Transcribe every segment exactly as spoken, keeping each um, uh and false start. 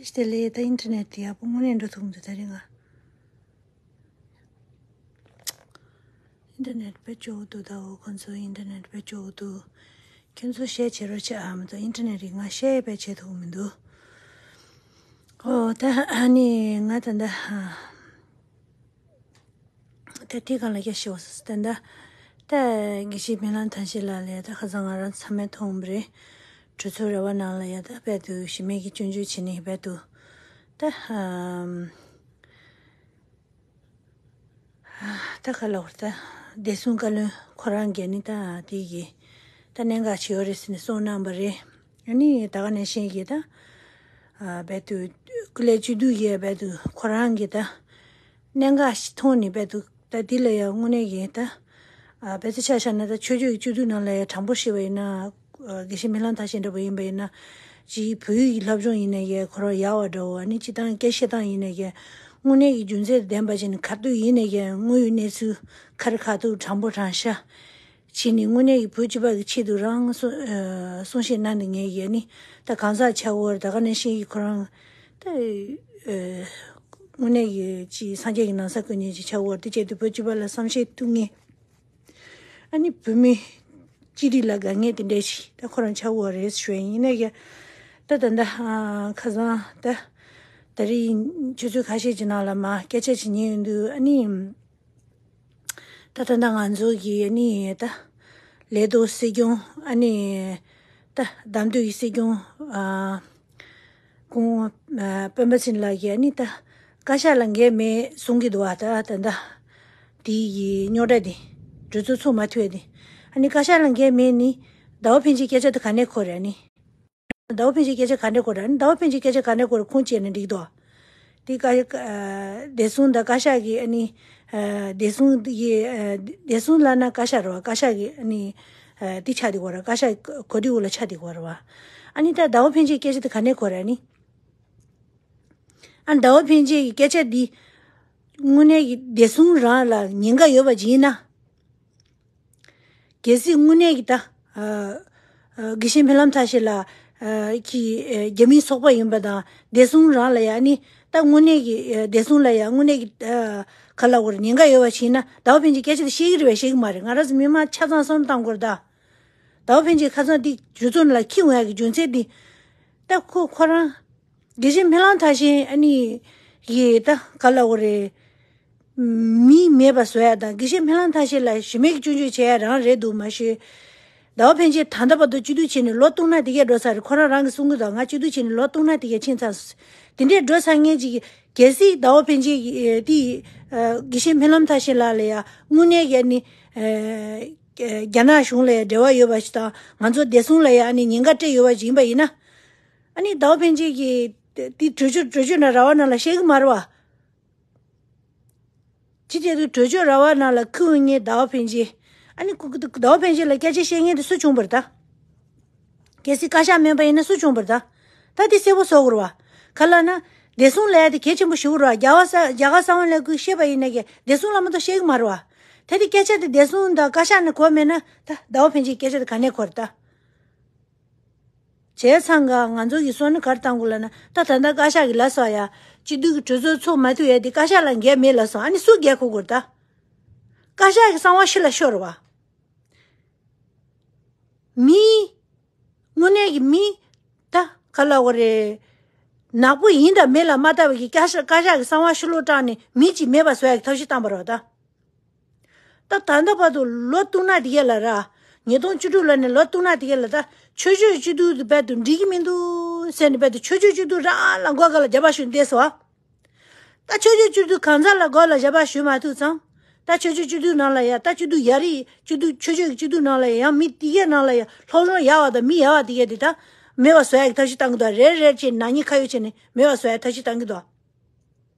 ཞི་བདེ་ལས་ད་ཨིན་ཊར་ནེཊ་དེ་ཡག་པོ་དངོས་གནས་འགྲོ་ཐུབ་མི་འདུག་ད་རིང་ང་། ཨིན་ཊར་ནེཊ་དཔེ་སྐྱོ་བོ་འདུག་ད་འོ་ཁོང་ཚོ་ཨིན་ཊར་ནེཊ་དཔེ་སྐྱོ་བོ་འདུག་ཁྱོད་ཚོ་ཤེར་བྱེད་རོགས་བྱེད་ཨ། མ་གཏོགས་ཨིན་ཊར་ནེཊ་རིགས་ང་ཤེར་དཔེ་བྱེད་ཐུབ་མི་འདུག་ཨོ་ད་ཨ་ནི་ང་ད་ད་ཨ། ད་དེ་གང་ལ་སྐྱ་ཤེས་བ་ད་ད་ད་དགེ་བཤེས་སྨོན་ལམ་ཐང་ཤེས་ལགས་ལ་ཡ་ད་ཁ་སང་ང་རང་ཚང་མས་མཐོང་བ་རེད། གྲོས་ཚོགས་ར་བ་ནང་ལ་ཡ་ད་དཔེ་དུ་གཞི་མེད་ཀྱི་སྐྱོན་བརྗོད་བྱེད་ནི་དཔེ་དུ་ད་ཨམ། ད་ག་ལ་བར་ད་བདེ་སྲུང་བཀའ་བློན་ཁོ་རང་གིས་ནི་ད་དེ་གི་ད་གནད་འགག་ཅིག་ཡོད་རེད་ཟེར་ནས་གསུངས་གནང་བ་རེད། ཨ་ནི་ད་ག་ནང་བཞིན་གྱི་ད་ཨ་བལ་དུ་སྐུ་ལས་བཅུ་དྲུག་གི་བལ་དུ་ཁོ་རང་གི་ད་གནད་འགག་ཞིག་མཐོང་ནས་བལ་དུ་ད་འདི་ལ་ཡང་དངོས་གནས་ཀྱི་ད་ཨ་བལ་དུ་ཆ་བཞག་ན་ད་ཆོས་བརྒྱུད་ཀྱི་བཅུ་དྲུག་ནང་ལ་ཡང་དྲང་པོ་བཤད་པ་ཡིན་ན། དགེ་བཤེས་སྨོན་ལམ་ཐང་ཤེས་འདྲ་པོ་ཡིན་པ་ཡིན་ན། ཅིའི་བོད་ཡིག་གི་སློབ་སྦྱོང་ཡིན་ནའི་གི་ཁོ་རང་ཡག་པ་འདྲ་བོ། ཨ་ནི་སྤྱི་བཏང་སྐད་བཤད་སྟངས་ཡིན་ནའི་གི་དངོས་གནས་ཀྱི་རྒྱུ་མཚན་ལྡན་པ་བྱས་ནས་ག་དུས་ཡིན་ནའི་གི་དངོས་ཡོད་གནས་ཚུལ་ཁ་རི་ཁ་ཐུག་དྲང་པོ་དྲང་བཞག་བྱས་ནས་དངོས་གནས་ཀྱི་བོད་སྤྱི་པ་གི་ཆེད་དུ་རང་གསུང་ཨ་གསུང་བཤད་གནང་ནས་ངས་ཡ་ནི་ད་གང་ཟག་ཆགས་བར་ད་ག་ནང་བཞིན་གྱི་ཁོ་རང་ད་ཨ་དངོས་གནས་ཀྱི་ཅིའི་སངས་རྒྱས་ཀྱི་ན་བཟའ་བཀོད་མཁན་ཅིག་ཆགས་བར་དེ་བྱས་ཏེ་བོད་སྤྱི་པ་ལ་བསམ་ཤེས་ཐུབ་ངེས། ཨ་ནི་བོད་མི་སྤྱི་རིགས་ལ་དགའ་ངེས་དེ་འདྲས་ཤིག་ད་ཁོ་རང་ཆགས་ཡོད་རེད་ཞུ་ཡ་ཡིན་ནའི་གི་ད་ད་ད་ཨ་ཁ་སང་ད་ད་རེས་ཆུ་ཚོད་ཁ་ཤས་ཀྱི་ནང་ལ་མ་སྐད་ཆ་ཅིག་ཉན་ཡོང་དུས། ཨ་ནི་ད་ད་ད་ང་ཚོ་གི་ཨ་ནི་ད་ལས་ཐོག་སྲིད་སྐྱོང་ཨ་ནི་ད་བདམས་ཐོན་གྱི་སྲིད་སྐྱོང་ཨ། ཁོང་ཨ་སྤེན་པ་ཚེ་རིང་ལགས་ཀྱིས་ཨ་ནི་ད་བཀའ་ཤག་ལ་འགལ་མེད་གསུང་གི་འདུག་བ། ད་ད་ད་དེ་ཡི་རྙོག་དྲ་དེ་གྲོས་ཚོགས་ཚོགས་མ་ཐུབ་ཡ་དེ། ཨ་ནི་བཀའ་ཤག་ལ་འགལ་མེད་ནི་ཟླ་བ་ཕན་ཆད་སྐད་ཆ་དེ་ག་ནས་གོ་རེད། ཨ་ནི་ཟླ་བ་ཕན་ཆད་སྐད་ཆ་ག་ནས་གོ་རེད། ཨ་ནི་ཟླ་བ་ཕན་ཆད་སྐད་ཆ་ག་ནས་གོ་རེད། ཁུངས་བཅད་ན་འགྲིག་འདུག་དེ་བཀའ་ཨ་བདེ་སྲུང་དང་བཀའ་ཤག་གི་ཨ་ནི་ཨ་བདེ་སྲུང་གི་ཨ་བདེ་སྲུང་ལབ་ན་བཀའ་ཤག་རེད་བ། བཀའ་ཤག་གི་ཨ་ནི་ཨ་དེ་ཆགས་བསྡད་ཡོད་རེད། བཀའ་ཤག་གི་གོ་སྒྲིག་འོག་ལ་ཆགས་བསྡད་ཡོད་རེད་བ། ཨ་ནི་ད་ཟླ་བ་ཕན་ཆད་སྐད་ཆ་དེ་ག་ནས་གོ་རེད། ཨ་ནི། ཨ་ཟླ་བ་ཕན་ཆད་ཀྱི་སྐད་ཆ་འདི་དངོས་གནས་ཀྱི་བདེ་སྲུང་རང་ལ་ཉེན་ཁ་ཡོད་པ་ཅིག་ཡིན་ན། གལ་སྲིད་དངོས་གནས་ཀྱི་ད་ཨ་ཨ་དགེ་བཤེས་སྨོན་ལམ་ཐར་ཤེས་ལགས་ཨ་ཀྱི་ཨ་རྒྱ་མིའི་ཚོགས་པ་ཡིན་པ་དང་བདེ་སྲུང་རང་ལ་ཡ་ནི་ད་དངོས་གནས་ཀྱི་ཨ་བདེ་སྲུང་ལ་ཡ་དངོས་གནས་ཀྱི་ཨ་ག་ལབ་དགོས་རེད། ཉེན་ཁ་ཡོད་པ་ཞིག་ཡིན་ན་ཟླ་བ་ཕན་ཆད་སྐད་ཆ་དེ་བཤད་ཀྱི་རེད་པས་བཤད་ཀྱི་མ་རེད། ང་རང་ཚོ་མི་མང་ཆ་ཚང་བསམ་བློ་གཏང་དགོས་རེད་ད། ཟླ་བ་ཕན་ཆད་ཁ་སང་འདི་གྲོས་ཚོགས་ནང་ལ་འཁྱེར་འོང་ཡག་གི་རྒྱུ་མཚན་འདི། ད་ཁོ་ཁོ་རང་དགེ་བཤེས་སྨོན་ལམ་ཐར་ཤེས་ཨ་ནི་ཡི་ད་ག་ལབ་དགོས་རེད། མི་མེད་པ་བཟོ་ཡ་དང་དགེ་བཤེས་སྨོན་ལམ་ཐར་ཤེས་ལ་གཞི་མེད་ཀྱི་སྐྱོན་བརྗོད་བྱེད་ཡ་རང་རེད་འདུག་མ་གཞི། ཟླ་བ་ཕན་ཆད་ད་ལྟ་བར་དུ་སྐྱིད་སྡུག་བྱས་ནས་ལོ་སྟོང་ཕྲག་དེ་གས་འགྲོ་ཚར་རེད། ཁོ་རང་རང་གིས་གསུང་གི་འདུག་ང་སྐྱིད་སྡུག་བྱས་ནས་ལོ་སྟོང་ཕྲག་དེ་གས་ཕྱིན་ཚར། དེ་འདྲས་འགྲོ་ཚར་མཁན་ཅིག་གལ་སྲིད་ཟླ་བ་ཕན་ཆད་ཀྱི་ཨ་དེ་ཨ་དགེ་བཤེས་སྨོན་ལམ་ཐར་ཤེས་ལགས་ལ་ཡ་དངོས་གནས་ཀྱི་ཨ་ནི་ཨ་རྒྱ་ནག་གཞུང་ལ་ཡ་འབྲེལ་བ་ཡོད་པ་ཞིག་དང་ང་ཚོ་བདེ་སྲུང་ལ་ཡ་ཨ་ནི་ཉེན་ཁ་སྤྲད་ཡོད་པ་ཞིག་ཡིན་པ་ཡིན་ན། ཨ་ནི་ཟླ་བ་ཕན་ཆད་ཀྱིས་དེ་གྲོས་ཆོད་གྲོས་ཆོད་ནང་ར་བ་ནང་ལ་བཤད་གི་མ་རེད་བ། ཅི་བྱས་དུས་གྲོས་ཆོད་ར་བ་ནང་ལ་ཁུར་ངས་ཟླ་བ་ཕན་ཆད། ཨ་ནི་ཁུ་ཁུ་ཟླ་བ་ཕན་ཆད་ལ་སྐད་ཆ་བཤད་མཁན་དེ་སུ་བྱུང་བ་རེད་ད། གལ་སྲིད་བཀའ་ཤག་མིན་པ་ཡིན་ན་སུ་བྱུང་བ་རེད་ད། ད་དེ་གསལ་པོ་བཟོ་དགོས་རེད་བ། ག་ལབ་ན། བདེ་སྲུང་ལབ་ཡ་དེ་གལ་ཆེན་པོ་ཞིག་རེད་བ། རྒྱ་གར་ས་རྒྱ་གར་གསང་བ་ལས་ཁུངས་བཤད་པ་ཡིན་ནའི་གི་བདེ་སྲུང་ལ་མ་གཏོགས་བཤད་གི་མ་རེད་བ། ད་དེ་སྐད་ཆ་དེ་བདེ་སྲུང་དང་བཀའ་ཤག་ནས་གོ་མེད་ན་ད་ཟླ་བ་ཕན་ཆད་སྐད་ཆ་དེ་ག་ནས་གོ་རེད་ད། བྱས་ཙང་ག་ང་ཚོ་གི་སོ་ནི་ག་རེ་བཏང་དགོས་ལབ་ན། ད་ད་ལྟ་བཀའ་ཤག་གི་ལབ་སོང་ཡ། སྤྱི་འཐུས་ཀྱི་གྲོས་ཚོགས་ཚོགས་མ་ཐུབ་ཡ་དེ་བཀའ་ཤག་ལ་འགལ་མེད་ལབ་སོང་། ཨ་ནི་སུ་འགལ་གོ་དགོས་ད། བཀའ་ཤག་གི་གསང་བ་ཕྱི་ལ་ཤོར་བ། མི། དངོས་གནས་ཀྱི་མི། ད་ག་ལབ་དགོས་རེད། ནག་པོ་ཡིན་དང་མིན་ལ་མ་ལྟ་བའི་གི་བཀའ་ཤག་བཀའ་ཤག་གི་གསང་བ་ཕྱི་ལོགས་དྲངས་ནས་མི་གཅིག་མེད་པ་བཟོ་ཡ་གི་ཐབས་ཤེས་བཏང་པ་རེད་ད། ད་ད་ལྟ་བར་དུ་ལོ་སྟོང་ཕྲག་དེ་གས་ལ་ར། ཉིས་སྟོང་བཅུ་དྲུག་ལོ་ནས་ལོ་སྟོང་ཕྲག་དེ་གས་ལ་ད་ཆོས་བརྒྱུད་སྤྱི་འཐུས་དེ་བར་དུ་འགྲིག་གི་མི་འདུག་ཟེར་ནས་བར་དུ་ཆོས་བརྒྱུད་སྤྱི་འཐུས་རང་ལ་མགོ་སྒང་ལ་རྒྱབ་ཕྱོགས་བསྡད་སོང་བ། ད་ཆོས་བརྒྱུད་སྤྱི་འཐུས་གང་ཟག་ལ་མགོ་ལ་རྒྱབ་ཕྱོགས་མ་ཐུབ་ཙང་། ད་ཆོས་བརྒྱུད་སྤྱི་འཐུས་ནང་ལ་ཡ་ད་སྤྱི་འཐུས་ཡ་རིགས་སྤྱི་འཐུས་ཆོས་བརྒྱུད་ཀྱི་སྤྱི་འཐུས་ནང་ལ་ཡང་མི་དེ་གས་ནང་ལ་ཡ་སློབ་སྦྱོང་ཡག་པ་དང་མི་ཡག་པ་དེ་གས་དེ་ད་མེད་པ་བཟོ་ཡ་གི་ཐབས་ཤེས་བཏང་གི་འདུག་རེ་རེ་བྱས་ནག་ཉེས་ཁ་གཡོགས་བྱས་ནས་མེད་པ་བཟོ་ཡ་ཐབས་ཤེས་བཏང་གི་འདུག་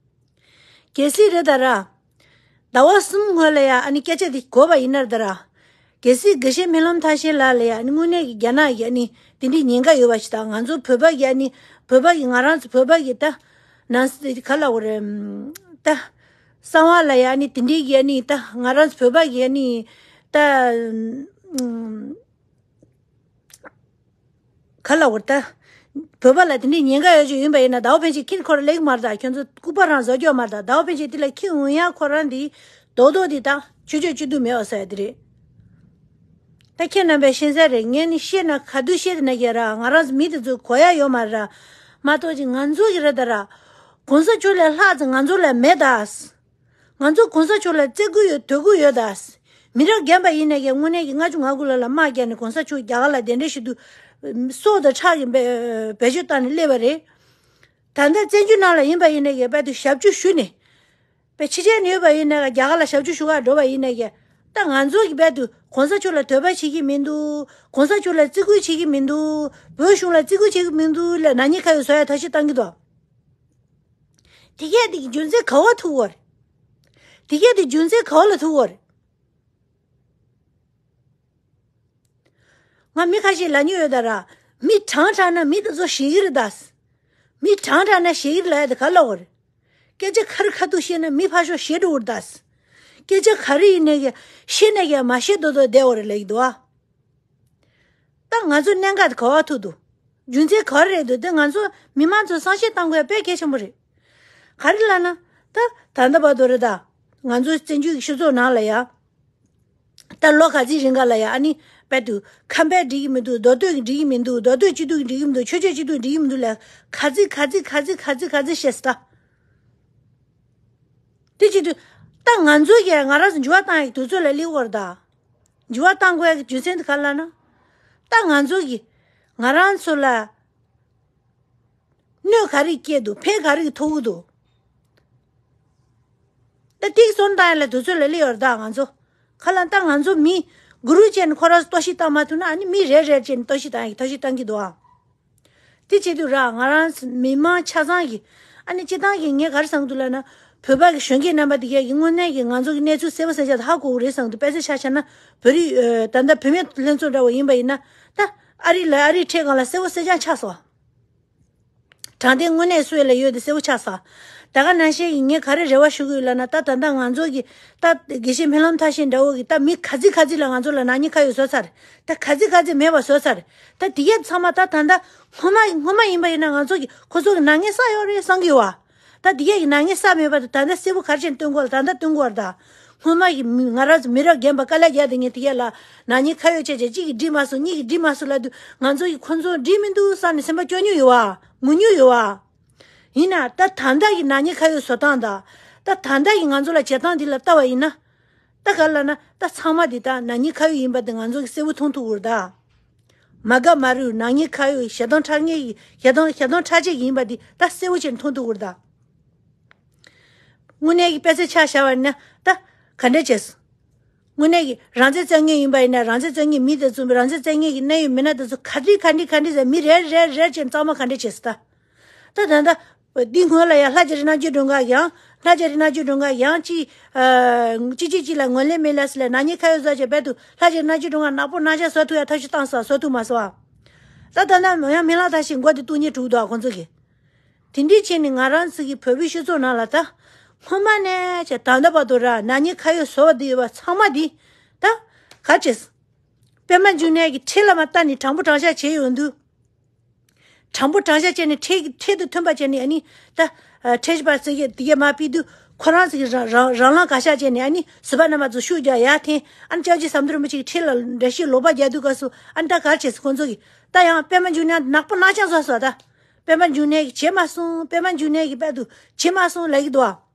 གལ་སྲིད་རེད་ད་ར། ཟླ་བ་གསུམ་སྔོན་ལ་ཡ་ཨ་ནི་སྐད་ཆ་འདི་གོ་བ་ཡིན་ན་རེད་ད་ར། གལ་སྲིད་དགེ་བཤེས་སྨོན་ལམ་ཐར་ཤེས་ལགས་ལ་ཡ་ཨ་ནི་དངོས་གནས་ཀྱི་རྒྱ་ནག་གི་ཨ་ནི་དེ་འདྲའི་ཉེན་ཁ་ཡོད་པ་ཞིག་དང་ང་ཚོ་བོད་པ་གི་ཨ་ནི་བོད་པ་གི་ང་རང་ཚོ་བོད་པ་གི་ད་ནང་ག་ལ་འོ་རེད། ད་གསང་བ་ལ་ཡ་ཨ་ནི་དེ་འདྲའི་གི་ཨ་ནི་ད་ང་རང་ཚོ་བོད་པ་གི་ཨ་ནི་ད། ག་ལ་འོ་ད། བོད་པ་ལ་དེ་འདྲའི་ཉེན་ཁ་ཡོད་ཅིག་ཡིན་པ་ཡིན་ན། ཟླ་བ་ཕན་ཆད་ཁྱེད་ཁོ་རང་ལེགས་མ་རེད་ད། ཁྱོད་ཚོ་ལྐུགས་པ་རང་བཟོ་རྒྱུ་མ་རེད་ད། ཟླ་བ་ཕན་ཆད་དེ་ལ་ཁྱི་འོང་ཡ་ཁོ་རང་འདི་རྡོག་རྡོག་འདི་ད་ཆོས་ཕྱོགས་སྤྱི་འཐུས་མེད་པ་ཟེར་ཡ་དེ་རེད། ད་ཁྱེད་རྣམ་པས་ཤེས་གསལ་རེད། ངས་ནི་བཤད་ན་ག་དུས་བཤད་ན་གི་ར། ང་རང་ཚོ་མི་དེ་ཚོ་གོ་ཡ་ཡོད་མ་རེད་ར། མ་གཏོགས་ཅིག་ང་ཚོ་གི་རེད་ད་ར། གོང་ས་མཆོག་ལས་ལྷག་ཙམ་ང་ཚོ་ལ་མེད་ད། ང་ཚོ་གོང་ས་མཆོག་ལ་བརྩི་བཀུར་ཡོད། དད་གུས་ཡོད་ད། མི་རབས་རྒན་པ་ཡིན་ནས་ཀྱང་དངོས་གནས་ཀྱི་ལྔ་བཅུ་ང་དགུ་ལོ་ལ་དམག་རྒྱག་ནས་གོང་ས་མཆོག་རྒྱ་གར་ལ་གདན་འདྲེན་ཞུ་དུས་སྲོག་དང་ཁྲག་གི་བེད་སྤྱོད་བཏང་ནས་སླེབས་པ་རེད། ད་ལྟ་བཙན་བྱོལ་ནང་ལ་ཡིན་པ་ཡིན་ནས་ཀྱང་དཔལ་དུ་ཞབས་ཕྱི་ཞུ་ནས། པའི་ཕྱི་རྒྱལ་ནས་ཡོད་པ་ཡིན་ན། རྒྱ་གར་ལ་ཞབས་ཕྱི་ཞུ་གར་འགྲོ་བ་ཡིན་ན་ཀྱང་། ད་ང་ཚོ་གི་དཔལ་དུ་གོང་ས་མཆོག་ལ་དད་པ་བྱེད་ཀྱི་མི་འདུག། གོང་ས་མཆོག་ལ་བརྩི་བཀུར་བྱེད་ཀྱི་མི་འདུག། བོད་གཞུང་ལ་བརྩི་བཀུར་བྱེད་ཀྱི་མི་འདུག་ལ་ནག་ཉེས་ཁ་ཡོད་བཟོ་ཡ་ཐབས་ཤེས་བཏང་གི་འདུག། དེ་གས་དེ་གི་རྒྱུ་མཚན་ག་བ་ཐུག་བར། དེ་གས་དེ་རྒྱུ་མཚན་ག་བ་ལ་ཐུག་བར། ང་མི་ཁ་ཤས་ལ་ཉེ་ཡོད་ད་ར། མི་དྲང་དྲང་ན་མི་དེ་ཚོ་ཞེད་ཀྱི་རེད་ད། མི་དྲང་དྲང་ན་ཞེད་ཀྱི་རེད་ལ་ཡ་དེ་ག་ལོག་རེད། སྐད་ཆ་ཁ་རི་ཁ་ཐུག་བཤད་ན་མི་ཕར་ཞོག་ཞེད་འགྲོ་གི་རེད་ད། སྐད་ཆ་ག་རེ་ཡིན་ནས་ཀྱང་བཤད་ནས་ཀྱང་མ་བཤད་དོ་དོ་བསྡད་འོ་རེད་ལ་ཡི་འདུག་ཨ། ད་ང་ཚོ་གནད་འགག་དེ་ག་བ་ཐུག་འདུག། རྒྱུ་མཚན་ག་རེ་རེད་འདུག། དེ་ང་ཚོ་མི་མང་ཚོ་བསམ་ཤེས་བཏང་དགོས་དཔེ་གལ་ཆེན་པོ་རེད། ག་རེ་ལབ་ན། ད་ད་ལྟ་བར་དུ་རེད་ད། ང་ཚོ་བཙན་བྱོལ་གྱི་སྤྱི་ཚོགས་ནང་ལ་ཡ། ད་ལོ་ག་ཚོད་རིང་ག་ལ་ཡ་ཨ་ནི་དཔལ་དུ་ཁམས་པས་འགྲིག་གི་མི་འདུག། མདོ་སྟོད་ཀྱིས་འགྲིག་གི་མི་འདུག། མདོ་སྟོད་སྤྱི་འཐུས་ཀྱིས་འགྲིག་གི་མི་འདུག། ཆོས་ཕྱོགས་སྤྱི་འཐུས་ཀྱིས་འགྲིག་གི་མི་འདུག་ལ། ག་ཚོད་ག་ཚོད་ག་ཚོད་ག་ཚོད་ག་ཚོད་བཤད་སྲིད་ད། དེ་བྱེད་དུས། ད་ང་ཚོ་གིས་ང་རང་ཚོ་འགྱུར་བ་བཏང་ཡག་དུས་ཚོད་ལ་སླེབས་ཡོད་རེད་ད། འགྱུར་བ་བཏང་དགོས་ཡག་གི་རྒྱུ་མཚན་དེ་ག་ལ་ན། ད་ང་ཚོ་གིས་ང་རང་ཚོ་ལ་གནོད་ག་རེ་སྐྱེལ་འདུག། ཕན་ག་རེ་ཐོགས་ཀྱི་འདུག། ད་ཏིག་སོན་བཏང་ཡག་ལ་དུས་ཚོད་ལ་སླེབས་ཡོད་རེད་ད་ང་ཚོ། ག་ལ་ད་ང་ཚོ་མི་གུ་རུ་བྱས་ནས་ཁོ་རང་ཚོ་གཏོར་བཤིག་བཏང་མ་ཐུབ་ན། ཨ་ནི་མི་རེ་རེ་བྱས་ནས་གཏོར་བཤིག་བཏང་ཡག་གི་ཐབས་ཤེས་བཏང་གི་འདུག་ཨ། དེ་བྱེད་དུས་ར་ང་རང་མི་མང་ཆ་ཚང་གིས། ཨ་ནི་སྤྱིར་བཏང་གི་ངས་ག་རེ་བསམ་གྱི་འདུག་ལབ་ན། བོད་པ་གི་གཞོན་སྐྱེས་རྣམ་པ་དེ་གས་ཀྱིས་དངོས་གནས་ཀྱི་ང་ཚོ་གི་གནས་ཚུལ་གསལ་པོ་གསལ་ཆ་དེ་ཧ་གོ་གི་རེད་བསམ་གྱི་འདུག། དཔེ་ཆ་ཆ་བཞག་ན་བོད་རིགས་ཨ་ད་ལྟ་བུད་མེད་ལྷན་ཚོགས་འདྲ་བོ་ཡིན་པ་ཡིན་ན། ད་ཨ་རི་ལ་ཨ་རིའི་ཁྲིམས་ཁང་ལ་གསལ་པོ་གསལ་རྐྱང་ཆགས་སོང་། དྲང་བདེན་དངོས་གནས་སུ་ལ་ཡོད་དེ་གསལ་པོ་ཆགས་སོང་། ད་ག་ནང་བཞིན་གྱི་ངས་ག་རེ་རེ་བ་ཞུ་གི་ཡོད་ལབ་ན། ད་ད་ལྟ་ང་ཚོ་གི་ད་དགེ་བཤེས་སྨོན་ལམ་མཐར་ཕྱིན་འདྲ་བོ་གི་ད་མི་ག་ཚོད་ག་ཚོད་ལ་ང་ཚོ་ལ་ནག་ཉེས་ཁ་གཡོགས་བཟོས་ཚར། ད་ག་ཚོད་ག་ཚོད་མེད་པ་བཟོས་ཚར། ད་དེ་གས་ཚང་མ་ད་ད་ལྟ་སྔོན་མ་སྔོན་མ་ཡིན་པ་ཡིན་ན་ང་ཚོ་གི་ཁོ་ཚོ་གི་ནག་ཉེས་བསགས་ཡོད་རེད་བསམ་གི་ཡོད་བ། ད་དེ་གས་ཀྱི་ནག་ཉེས་བསགས་མེད་པ་ད་ད་ལྟ་གསལ་པོ་ག་རེ་བྱས་ནས་སྟོན་དགོས་ལ། ད་ལྟ་སྟོན་དགོས་རེད་ད། སྔོན་མ་གི་མི་ང་རང་ཚོ་མི་རབས་རྒན་པ་དཀའ་ལས་བརྒྱབ་དེ་ངས་དེ་གས་ལ་ནག་ཉེས་ཁ་གཡོགས་བྱས་བྱས། གཅིག་གིས་འགྲིག་མ་སོང་། གཉིས་ཀྱིས་འགྲིག་མ་སོང་ལབ་དུས་ང་ཚོ་གི་ཁོ་ཚོ་འགྲིག་མི་འདུག་བསམ་ནས་སེམས་པ་སྐྱོ་མྱོང་ཡོད་བ། ངུ་མྱོང་ཡོད་བ། ཡིན་ན་ད་ད་ལྟ་གི་ནག་ཉེས་ཁ་གཡོགས་བཟོ་སྟངས་དང་། ད་ད་ལྟ་གི་ང་ཚོ་ལ་བྱེད་སྟངས་འདི་ལ་ལྟ་བ་ཡིན་ན། ད་ག་ལབ་ན་ད་ཚང་མ་འདི་ད་ནག་ཉེས་ཁ་གཡོགས་ཡིན་པ་འདི་ང་ཚོ་གི་གསལ་པོ་མཐོང་ཐུབ་ཀྱི་རེད་ད། མ་དགའ་མ་རུ་ནག་ཉེས་ཁ་གཡོགས་ཞེ་སྡང་ཁྲག་ངན་གྱི་ཞེ་སྡང་ཞེ་སྡང་ཁྲག་ཆད་ཀྱི་ཡིན་པ་འདི་ད་གསལ་པོ་བྱས་ནས་མཐོང་ཐུབ་ཀྱི་རེད་ད། དངོས་གནས་ཀྱི་དཔེ་ཆ་ཆ་བཞག་པ་ཡིན་ན་ད་ག་འདྲ་བྱས། དངོས་གནས་ཀྱི་རང་བཙན་རྩོད་མཁན་ཡིན་པ་ཡིན་ན། རང་བཙན་རྩོད་མཁན་མི་དེ་ཚོ། རང་བཙན་རྩོད་མཁན་གྱི་གནད་ཡོད་མི་སྣ་དེ་ཚོ་ག་འདྲ་ག་འདྲ་ག་འདྲ་ཟེར། མི་རེ་རེ་རེ་བྱས་ནས་གཙང་མ་ག་འདྲ་བྱས་སོང་ད། ད་ད་ད་འདི་སྔོན་ལ་ཡང་ལྷ་རྒྱ་རི་ནག་ཆུ་སྒྲོན་ཁ་ཡང་། ལྷ་རྒྱ་རི་ནག་ཆུ་སྒྲོན་ཁ་ཡང་ཅི་ཨ་ཅི་ཅི་ཅི་ལ་ངོས་ལེན་མེད་ལ་སི་ལ་ནག་ཉེས་ཁ་གཡོགས་བཟོ་བྱས། རྦད་དུ་ལྷ་རྒྱ་རི་ནག་ཆུ་སྒྲོན་ཁ་ནག་པོ་ནག་ཆ་བཟོ་ཐུབ་ཡ་ཐབས་ཤེས་བཏང་སོང་། བཟོ་ཐུབ་མ་སོང་ཨ། ད་ད་ད་ཡང་མི་ལ་ད་ཞིག་མགོ་དེ་གཏུག་ཉེས་གྲུག་འདུག་ཨ་ཁོང་ཚོ་གི། དེ་འདྲའི་ཆེད་ནས་ང་རང་ཚོ་གི་བོད་པའི་སྤྱི་ཚོགས་ནང་ལ་ད་སྔོན་མ་ནས་བྱས་ད་ལྟ་བར་དུ་ར་ནག་ཉེས་ཁ་གཡོགས་བཟོ་བ་འདི་ཡོད་པ་ཚང་མ་འདི་ད་ག་བྱས། པད་མ་འབྱུང་གནས་ཀྱི་ཁྲལ་ལ་མ་ལྟ་ནས་དྲང་པོ་དྲང་བཞག་བྱས་ཡོང་དུས། དྲང་པོ་དྲང་བཞག་བྱས་ནས་ཁྲལ་གྱི་ཁྲལ་དང་མཐུན་པ་བྱས་ནས་ཨ་ནི་ད་ཁྲལ་ཞིབ་པ་ཚོ་གིས་འདི་གས་མར་ཕུད་དུས་ཁོ་རང་ཚོ་གིས་རང་རང་རང་ལངས་ག་ཤག་བྱས་ནས་ཨ་ནི་བཟོད་པ་རྣམ་པ་ཚོ་ཤུགས་རྒྱག་ཡར་འཐེན། ཨ་ནི་སྐྱབས་རྗེ་ཟམ་གདོང་རིན་པོ་ཆེ་གི་ཁྲལ་ལ་འགྲེལ་བཤད་ལོག་པ་རྒྱག་དུས་སྐབས་སུ་ཨ་ནི་ད་ག་བྱས་སོང་ཁོང་ཚོ་གིས། ད་ཡང་པད་མ་འབྱུང་གནས་ནག་པོ་ནག་ཅང་བཟོས་སོང་ད། པད་མ་འབྱུང་གནས་ཀྱིས་བྱས་མ་སོང་། པད་མ་འབྱུང་གནས་ཀྱིས་རྦད་དུ་བྱས་མ་སོང་ལབ་ཀྱི་འདུག་ཨ།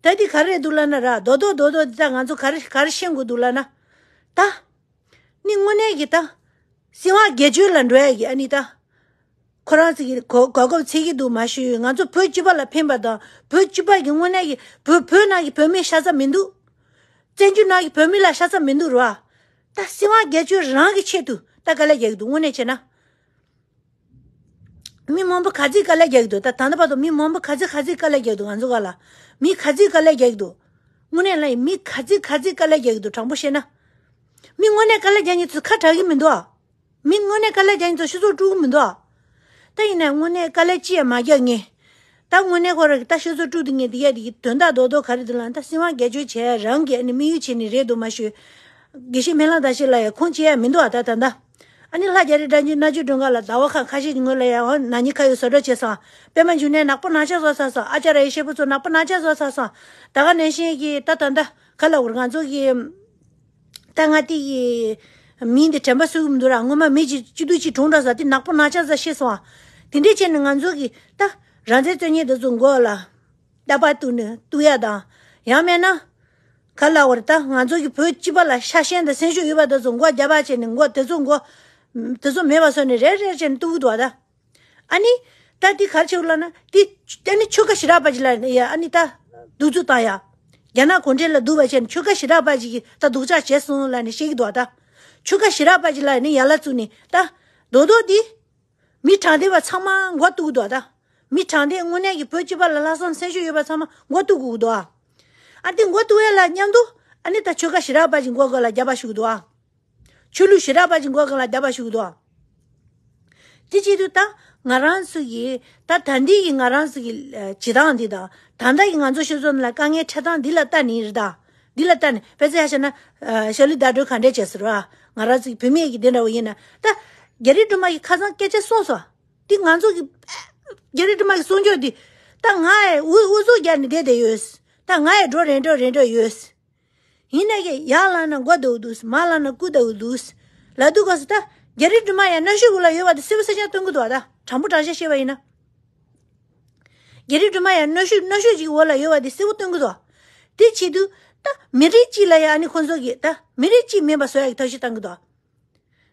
ད་འདི་ག་རེ་རེད་འདུག་ལབ་ན་ར། རྡོག་རྡོག་རྡོག་རྡོག་འདི་ད་ང་ཚོ་ག་རེ་ག་རེ་ཤེས་དགོས་འདུག་ལབ་ན། ད་ནི་དངོས་གནས་ཀྱི་ད་སྲིད་དབང་སྒེར་གཅོད་ལ་འགྲོ་ཡ་གི་ཨ་ནི་ད་ཁོ་རང་ཚོ་གི་གོ་གོ་སྐབས་འཚོལ་གྱི་འདུག་མ་ཞུས། ང་ཚོ་བོད་སྤྱི་པ་ལ་ཕན་པ་དང་། བོད་སྤྱི་པ་གི་དངོས་གནས་ཀྱི་བོད་བོད་ནང་གི་བོད་མི་ཤ་ཚ་མི་འདུག། བཙན་བྱོལ་ནང་གི་བོད་མི་ལ་ཤ་ཚ་མི་འདུག་ར། ད་སྲིད་དབང་སྒེར་གཅོད་རང་གི་ཆེད་དུ་ད་དཀའ་ལས་རྒྱག་གི་འདུག་དངོས་གནས་བྱས་ན། མི་མང་པོ་ག་ཚོད་དཀའ་ལས་རྒྱག་གི་འདུག། ད་ད་ལྟ་བར་དུ་མི་མང་པོ་ག་ཚོད་ག་ཚོད་དཀའ་ལས་རྒྱག་གི་འདུག། ང་ཚོ་ག་ལ་མི་ག་ཚོད་དཀའ་ལས་རྒྱག་གི་འདུག། དངོས་གནས་ལ་མི་ག་ཚོད་ག་ཚོད་དཀའ་ལས་རྒྱག་གི་འདུག། དྲང་པོ་བཤད་ན། མི་དངོས་གནས་དཀའ་ལས་རྒྱག་མཁན་ཚོ་ཁ་གྲག་གི་མི་འདུག་ཨ། མི་དངོས་གནས་དཀའ་ལས་རྒྱག་མཁན་ཚོ་སྤྱི་ཚོགས་དཀྲུག་གི་མི་འདུག་ཨ། ད་ཡིན་ན་དངོས་གནས་དཀའ་ལས་ཅི་ཡང་མ་རྒྱག་མཁན། ད་དངོས་གནས་ཁོ་རང་གི་ད་སྤྱི་ཚོགས་དཀྲུག་སྡོད་མཁན་དེ་གས་དེ་གི་དོན་དག་རྡོག་རྡོག་ག་རེ་འདུག་ལབ་ན། ད་སྲིད་དབང་སྒེར་གཅོད་བྱས་རང་གི་ཨ་ནི་དམིགས་ཡུལ་བྱས་ནས་རེད་འདུག་མ་ཞུས། དགེ་བཤེས་སྨོན་ལམ་དར་ཞིང་ལགས་ཡང་ཁུངས་སྐྱེལ་ཡ་མི་འདུག་ཨ། ད་ད་ད། ཨ་ནི་ལྷ་རྒྱ་རི་སྒྲ་འཇུག་སྣ་བརྒྱུད་སྒྲོལ་དཀར་ལ་ཟླ་བ་ཁ་ཁ་ཤས་ཀྱི་སྔོན་ལ་ཡང་ནག་ཉེས་ཁ་ཡོད་བཟོ་གྲྭ་བྱས་སོང་། པད་མ་འབྱུང་གནས་ནག་པོ་ནག་ཆ་བཟོ་ཚར་སོང་། ཨ་ཅར་ཡེ་ཤེས་ཕུན་ཚོགས་ནག་པོ་ནག་ཆ་བཟོ་ཚར་སོང་། ད་ག་ནང་བཞིན་གྱི་ད་ད་ད་ག་ལ་བར་ང་ཚོ་གི་ད་ང་དེ་གི་མིང་དེ་དྲན་པ་གསོས་གི་མི་འདུག་ར། སྔོན་མ་མི་གཅིག་སྐྱིད་སྡུག་གཅིག་གྲོངས་འགྲོ་ས་དེ་ནག་པོ་ནག་ཆ་ས་ཤེས་སོང་ཨ། དེ་འདྲས་བྱས་ནས་ང་ཚོ་གི་ད་རང་བཙན་རྩོད་མཁན་དེ་ཚོ་མགོ་ལ་རྟ་པ་གཏུག་ནས་གཏུག་ཡ་དང་། ཡང་མེད་ན་ག་ལ་བར་ད་ང་ཚོ་གི་བོད་སྤྱི་པ་ལ་ཤ་ཞེན་དང་སེམས་ཤུགས་ཡོད་པ་དེ་ཚོ་མགོ་རྒྱབ་པ་བྱས་ནས་མགོ་དེ་ཚོ་མགོ་དེ་ཚོ་མེད་པ་བཟོས་ནས་རེ་རེ་བྱས་ནས་གཏུག་གི་འདུག་ད། ཨ་ནི། ད་འདི་ག་རེ་བྱེད་དགོས་ལབ་ན། འདི། ཨ་ནི་ཆོལ་ཁ་ཞི་དྲག་པ་ཅིག་ལ་ཡ་ཨ་ནི་ད། གདུག་རྩུབ་བཏང་ཡ། རྒྱ་ནག་གུང་ཁྲན་ལ་གདུག་པ་བྱས་ནས་ཆོལ་ཁ་ཞི་དྲག་པ་ཅིག་གིས་ད་སྡུག་ཅག་བྱས་སོང་ལབ་ནས་བཤད་ཀྱི་འདུག་ད། ཆོལ་ཁ་ཞི་དྲག་པ་ཅིག་ལ་ནི་ཡ་ལ་བཙུགས་ནས་ད། རྡོག་རྡོག་འདི། མི་དྲང་བདེན་པ་ཚང་མ་མགོ་གཏུག་གི་འདུག་ད། མི་དྲང་བདེན་དངོས་གནས་ཀྱི་བོད་སྤྱི་པ་ལ་ལྷག་བསམ་སེམས་ཤུགས་ཡོད་པ་ཚང་མ་མགོ་གཏུག་དགོས་ཀྱི་འདུག་ཨ། ཨ་འདི་མགོ་གཏུག་ཡ་ལ་མཉམ་དུ། ཨ་ནི་ད་ཆོལ་ཁ་ཞི་དྲག་པ་ཅིག་མགོ་སྐོར་ལ་རྒྱབ་པ་ཞུ་གི་འདུག་ཨ། ཆོས་ལུགས་ཞི་དྲག་པ་ཅིག་མགོ་སྒང་ལ་རྒྱབ་པ་ཞུ་གི་འདུག་ཨ། དེ་བྱེད་དུས་ད་ང་རང་ཚོ་གི་ད་ད་འདི་གི་ང་རང་ཚོ་གི་ཨ་བྱེད་སྟངས་འདི་དང་ད་ལྟ་གི་ང་ཚོ་སྤྱི་ཚོགས་ནང་ལ་དཀའ་ངལ་འཕྲད་སྟངས་འདི་ལ་ལྟ་ནི་རེད་ད། འདི་ལ་ལྟ་ནི་དཔེ་ཆ་བཞག་ན་ཨ་ཤ་ལུས་ཟླ་སྒྲོན་ག་འདྲས་བྱས་ཟེར་བ། ང་རང་ཚོ་གི་བུད་མེད་ཀྱི་འདི་འདྲ་བོ་ཡིན་ན་ད་རྒྱ་རི་སྒྲོལ་མ་གི་ཁ་སང་སྐད་ཆ་གསུངས་སོང་། འདི་ང་ཚོ་གི་རྒྱ་རི་སྒྲོལ་མ་གི་གསུང་ཆོས་འདི་ད་ང་ཨེ་ཨུ་ཨུ་ཚུགས་རྒྱག་ནས་བསྡད་བསྡད་ཡོད། ད་ང་ཨེ་འགྲོ་རན་འགྲོ་རན་འགྲོ་ཡོད། ཡིན་ནའི་ཡར་ལངས་ན་མགོ་ལྟ་བུ་འདུག་མར་ལངས་ན་སྐུ་ལྟ་བུ་འདུག་ལབ་དུས་སྐབས་སུ་ད་རྒྱ་རི་སྒྲོལ་མ་ཡང་གནོན་ཤུགས་འོག་ལ་ཡོད་པ་དེ་གསལ་པོ་གསལ་རྐྱང་སྟོན་གྱི་འདུག་ད་དྲང་པོ་དྲང་བཞག་བཤད་པ་ཡིན་ན། རྒྱ་རི་སྒྲོལ་མ་ཡང་གནོན་ཤུགས་གནོན་ཤུགས་ཀྱི་འོག་ལ་ཡོད་པ་དེ་གསལ་པོ་སྟོན་གྱི་འདུག་དེ་བྱེད་དུས་ད་མི་རིགས་གཅིག་ལ་ཡང་ཨ་ནི་ཁོང་ཚོ་གིས་ད་མི་རིགས་གཅིག་མིན་པ་བཟོ་ཡག་གི་ཐབས་ཤེས་བཏང་གི་འདུག་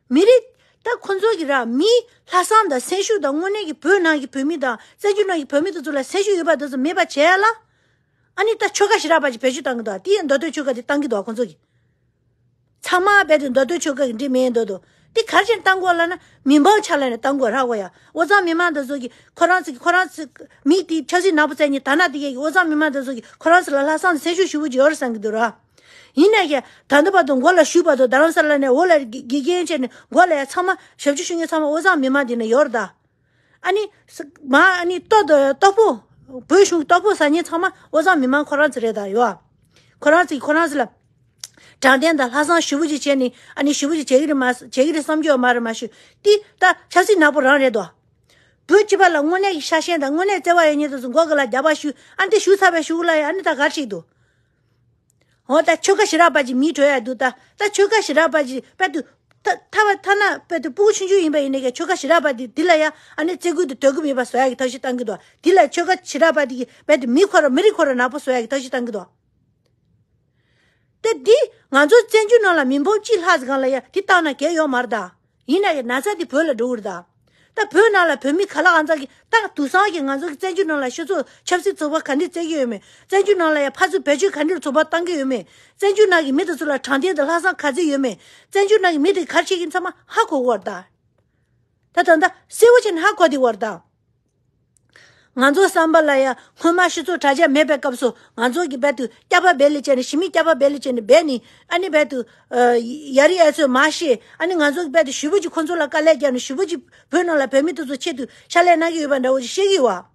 མི་རིགས་ད་ཁོ་ཚོ་གི་ར་མིའི་ལྷག་བསམ་དང་སེམས་ཤུགས་དང་དངོས་གནས་ཀྱི་བོད་ནང་གི་བོད་མི་དང་བཙན་བྱོལ་ནང་གི་བོད་མི་དེ་ཚོ་ལ་སེམས་ཤུགས་ཡོད་པ་དེ་ཚོ་མེད་པ་བྱས་ལ། ཨ་ནི་ད་ཆོལ་ཁ་ཞེ་དྲག་པ་ཅིག་བེད་སྤྱོད་བཏང་གི་འདུག་དེ་ཡང་མདོ་སྟོད་ཆོལ་ཁ་དེ་བཏང་གི་འདུག་ཁོ་ཚོ་གི། ཚང་མ་རྦད་དེ་མདོ་སྟོད་ཆོལ་ཁ་གི་འདི་མིན་འདོད་དོ། དེ་ག་རེ་བྱས་ནས་བཏང་དགོས་ལབ་ན་མི་འབོར་ཆ་ལ་ནས་བཏང་དགོས་ར་གོ་ཡ། དབུས་གཙང་མི་མང་དེ་ཚོ་གི་ཁོ་རང་ཚོ་གི་ཁོ་རང་ཚོ་མི་དེ་ཆབ་སྲིད་ནག་པོ་བཙལ་མཁན་དར་ནག་དེ་གས་ཀྱི་དབུས་གཙང་མི་མང་དེ་ཚོ་གི་ཁོ་རང་ཚོ་ལ་ལྷག་བསམ་དང་སེམས་ཤུགས་ཞེ་པོ་ཅིག་ཡོད་རེད་བསམ་གི་འདུག་ར། ཡིན་ནའི་ཀྱང་ད་ལྟ་བར་དུ་མགོ་ལ་གཞུས་བར་དུ་རྡ་རམ་ས་ལ་ནས་འོག་ལ་དགེ་དགེ་རྒན་བྱས་ནས་མགོ་ལ་ཡ་ཚང་མ་ཞབས་ཕྱི་ཞུ་མཁན་ཚང་མ་དབུས་གཙང་མི་མང་དེ་ནས་ཡོད་རེད་ད། ཨ་ནི། མ་ཨ་ནི་ལྟོ་ལྟོ་ལྟོ་ཕོ། བོད་གཞུང་གི་ལྟོ་ཕོ་ཟ་མཁན་ཚང་མ་དབུས་གཙང་མི་མང་ཁོ་རང་ཚོ་རེད་ད་ཡོད། ཁོ་རང་ཚོས་ཁོ་རང་ཚོ་ལ། དྲང་བདེན་དང་ལྷག་བསམ་ཞེ་པོ་ཅིག་བྱས་ནས་ཨ་ནི་ཞེ་པོ་ཅིག་བྱེད་ཀྱི་རེད་མ་བྱེད་ཀྱི་རེད་བསམ་རྒྱུ་ཡོད་མ་རེད་མ་ཞུ། དེ་ད་ཆབ་སྲིད་ནག་པོ་རང་རེད་དོ། བོད་སྤྱི་པ་ལ་དངོས་གནས་ཀྱི་ཤ་ཞེན་དང་དངོས་གནས་བརྩེ་བ་ཡོད་མཁན་དེ་ཚོ་མགོ་སྒང་ལ་རྒྱབ་པ་ཞུ། ཨ་ནི་དེ་ཞུ་ཚར་བའི་གཞུག་ལ་ཡང་ཨ་ནི་ད་ག་རེ་བྱེད་ཀྱི་འདུག་འོ་ད་ཆོལ་ཁ་ཞེ་དྲག་པ་ཅིག་མིང་འགྲོ་ཡ་འདུག་ད་ད་ཆོལ་ཁ་ཞེ་དྲག་པ་ཅིག་དཔེ་དུ། ད་ཐ་བ་ཐ་ན་དཔེ་དུ་སྤུ་གུ་ཆུང་ཆུང་ཡིན་པ་ཡིན་ནའི་ཀྱང་ཆོལ་ཁ་ཞེ་དྲག་པ་འདི་འདི་ལ་ཡ་ཨ་ནི་བརྩི་བཀུར་དང་དད་གུས་མེད་པ་བཟོ་ཡ་གི་ཐབས་ཤེས་བཏང་གི་འདུག་འདི་ལ་ཆོལ་ཁ་ཞེ་དྲག་པ་འདི་གི་དཔེ་དུ་མི་ཁོ་ར་མི་རིགས་ཁོ་ར་ནག་པོ་བཟོ་ཡ་གི་ཐབས་ཤེས་བཏང་གི་འདུག་ད་འདི་ང་ཚོ་བཙན་བྱོལ་ནང་ལ་མི་འབོར་གཅིག་ལྷག་ཙམ་སྒང་ལ་ཡ་འདི་བཏང་ན་འགལ་ཡོད་མ་རེད་ད། ཡིན་ན་ཡང་ན་ཚ་འདི་བོད་ལ་འགྲོ་གི་རེད་ད། ད་བོད་ནང་ལ་བོད་མི་ག་ལ་གང་ཚ་གི་ད་དུང་སང་གི་ང་ཚོ་གི་བཙན་བྱོལ་ནང་ལ་སྤྱི་ཚོགས་ཆབ་སྲིད་ཚོགས་པ་ག་འདྲས་བཙལ་གི་ཡོད་མེད། བཙན་བྱོལ་ནང་ལ་ཡང་ཕར་ཚུར་བེད་སྤྱོད་ག་འདྲས་ཚོགས་པ་བཏང་གི་ཡོད་མེད། བཙན་བྱོལ་ནང་གི་མི་དེ་ཚོ་ལ་དྲང་བདེན་དང་ལྷག་བསམ་ག་ཚོད་ཡོད་མེད། བཙན་བྱོལ་ནང་གི་མི་དེ་ག་རེ་བྱེད་ཀྱི་ཚང་མ་ཧ་གོ་གི་ཡོད་རེད་ད། ད་ད་ད་གསལ་པོ་བྱས་ནས་ཧ་གོ་བསྡད་ཡོད་རེད་ད། ང་ཚོ་བསམ་པ་ལ་ཡང་སྔོན་མ་སྤྱི་ཚོགས་དྲ་རྒྱ་མེད་པའི་སྐབས་སུ་ང་ཚོ་གི་རྦད་དུ་སྐྱག་པ་སྦལ་ལེ་བྱས་ནས་ཞི་མི་སྐྱག་པ་སྦལ་ལེ་བྱས་ནས་སྦས་ནས་ཨ་ནི་རྦད་དུ་ཡ་རི་ཨ་ཚོས་མ་ཤེས་ཨ་ནི་ང་ཚོ་གི་རྦད་དུ་ཞེ་པོ་ཅིག་ཁོ་ཚོ་ལ་དཀའ་ལས་བརྒྱབ་ནས་ཞེ་པོ་ཅིག་བོད་ནང་ལ་བོད་མི་དེ་ཚོ་ཆེད་དུ་ཕྱག་ལས་གནང་གི་ཡོད་པ་འདྲ་བོ་ཅིག་བཤད་ཀྱི་ཡོད་བ།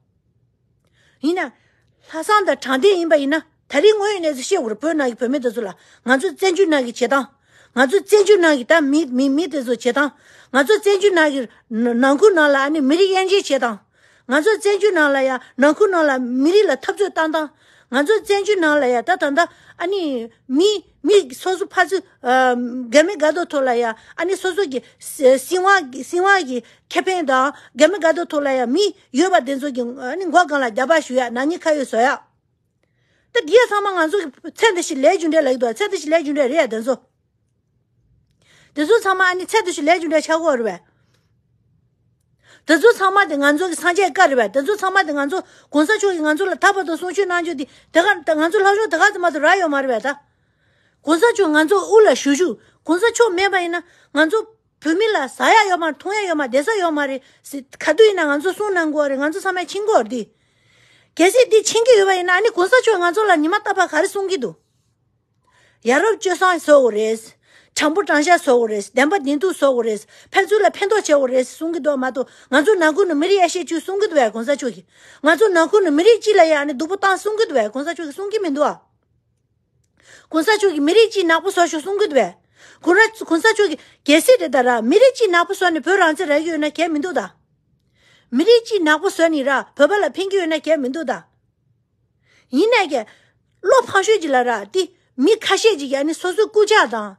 ཡིན་ན། ལྷག་བསམ་དང་དྲང་བདེན་ཡིན་པ་ཡིན་ན་ད་རིང་དངོས་ཡོད་གནས་ཚུལ་བཤད་དགོས་རེད། བོད་ནང་གི་བོད་མི་དེ་ཚོ་ལ་ང་ཚོ་བཙན་བྱོལ་ནང་གི་བྱེད་སྟངས། ང་ཚོ་བཙན་བྱོལ་ནང་གི་ད་མི་མི་མི་དེ་ཚོ་བྱེད་སྟངས། ང་ཚོ་བཙན་བྱོལ་ནང་གི་ནང་ཁུལ་ནང་ལ་ཨ་ནི་མི་རིགས་དབྱེ་འབྱེད་བྱེད་སྟངས། ང་ཚོ་བཙན་བྱོལ་ནང་ལ་ཡ་ནང་ཁུལ་ནང་ལ་མི་རིགས་ལ་འཐབ་རྩོད་བཏང་སྟངས། ང་ཚོ་བཙན་བྱོལ་ནང་ལ་ཡ་ད་ད་ད་ཨ་ནི་མི་མི་སོ་སོ་ཕར་ཚུར་དགའ་མི་དགའ་མདོག་ཐོག་ལ་ཡ་ཨ་ནི་སོ་སོ་གི་སྲིད་དབང་གི་སྲིད་དབང་གི་ཁེ་ཕན་དང་དགའ་མི་དགའ་མདོག་ཐོག་ལ་ཡ་མི་ཡོད་པ་དེ་ཚོ་གི་ཨ་ནི་མགོ་སྒང་ལ་རྒྱབ་པ་ཞུ་ཡ་ནག་ཉེས་ཁ་གཡོགས་བཟོ་ཡ། ད་འདི་ཡ་ཚང་མ་ང་ཚོ་གི་ཚེ་འདི་ཕྱི་ལས་རྒྱུ་འབྲས་ལ་ཡི་དོ་ཚེ་འདི་ཕྱི་ལས་རྒྱུ་འབྲས་རེད་ཡ་དེ་ཚོ། དེ་ཚོ་ཚང་མ་ཨ་ནི་ཚེ་འདི་ཕྱི་ལས་རྒྱུ་འབྲས་ཆགས་ཀྱི་ཡོད་རེད་པས། དེ་ཚོ་ཚང་མ་དེ་ང་ཚོ་གི་སངས་རྒྱས་བཀའ་རེད་པས། དེ་ཚོ་ཚང་མ་དེ་ང་ཚོ་གོང་ས་མཆོག་གིས་ང་ཚོ་ལ་ད་བར་དུ་གསུང་ཆོས་གནང་རྒྱུ་དེ་དེ་ག་ད་ང་ཚོ་ལྷག་ཤོས་དེ་ག་ཙམ་མ་གཏོགས་རག་ཡོད་མ་རེད་པས་ད། གོང་ས་མཆོག་ང་ཚོ་དབུ་ལ་བཞུགས་བཞུགས་གོང་ས་མཆོག་མེད་པ་ཡིན་ན་ང་ཚོ་བོད་མི་ལ་ཟ་ཡ་ཡོད་མ་རེད། འཐུང་ཡ་ཡོད་མ་རེད། བསྡད་ས་ཡོད་མ་རེད་ཟེར་ག་དུས་ཡིན་ན་ང་ཚོ་གསུང་གནང་དགོས་རེད། ང་ཚོ་ཚང་མས་མཁྱེན་དགོས་རེད་དེ། གལ་སྲིད་འདི་མཁྱེན་གྱི་ཡོད་པ་ཡིན་ན་ཨ་ནི་གོང་ས་མཆོག་ང་ཚོ་ལ་ཉི་མ་རྟག་པར་ག་རེ་གསུང་གི་འདུག་ཡ་རབས་སྤྱོད་བཟང་བཟོ་དགོས་རེད། དྲང་པོ་དྲང་བཞག་བཟོ་དགོས་རེད། བདེན་པ་བདེན་ཐུག་བཟོ་དགོས་རེད། ཕན་ཚུན་ལ་ཕན་ཐོགས་བྱེད་དགོས་རེད་གསུང་གི་འདུག་མ་གཏོགས་ང་ཚོ་ནང་ཁུལ་ནས་མི་རིགས་དབྱེ་ཞིབ་བྱོས་གསུང་གི་འདུག་བས་གོང་ས་མཆོག་གིས། ང་ཚོ་ནང་ཁུལ་ནས་མི་རིགས་གཅིག་ལ་ཡང་ཨ་ནི་སྡུག་པོ་བཏང་གསུང་གི་འདུག་བས་གོང་ས་མཆོག་གིས་གསུང་གི་མི་འདུག་ཨ། གོང་ས་མཆོག་གིས་མི་རིགས་གཅིག་ནག་པོ་བཟོ་ཤོག་གསུང་གི་འདུག་བས། གུང་ར་གོང་ས་མཆོག་གིས་གལ་སྲིད་རེད་ད་ར། མི་རིགས་གཅིག་ནག་པོ་བཟོས་ནས་བོད་རང་བཙན་རག་གི་ཡོད་ན་གལ་མི་འདུག་ད། མི་རིགས་གཅིག་ནག་པོ་བཟོས་ནས་ར་བོད་པ་ལ་ཕན་གྱི་ཡོད་ན་གལ་མི་འདུག་ད། ཡིན་ནའི་གི་བློ་ཕམ་ཤོས་ཅིག་ལ་ར་དེ་མི་ཁ་ཤས་ཅིག་གིས་ཨ་ནི་སོ་སོའི་རྐུབ་ཀྱག་དང་།